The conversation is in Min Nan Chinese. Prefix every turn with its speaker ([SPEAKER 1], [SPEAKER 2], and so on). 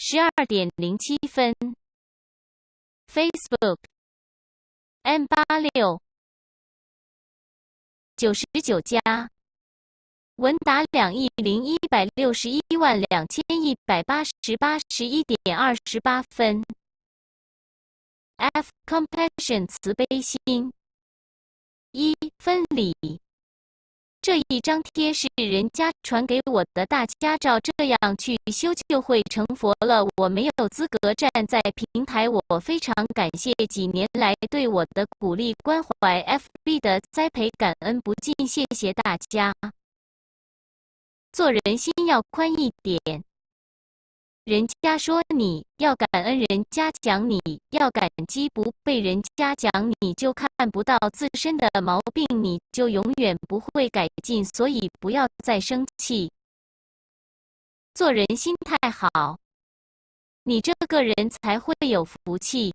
[SPEAKER 1] 12點07分，Facebook M 8699加，文達2億01612188，11點28分。F compassion 慈悲心。一分理。這一張貼是人家傳給我的，大家照這樣去修就會成佛了。我沒有資格站在平台，我非常感謝幾年來對我的鼓勵關懷，FB 的栽培，感恩不盡，謝謝大家。做人心要寬一點。人家說你要感恩，人家講你要感激，不被人家講，你就看不到自身的毛病，你就永遠不會改進。所以不要再生氣。做人心態好，你這個人才會有福氣。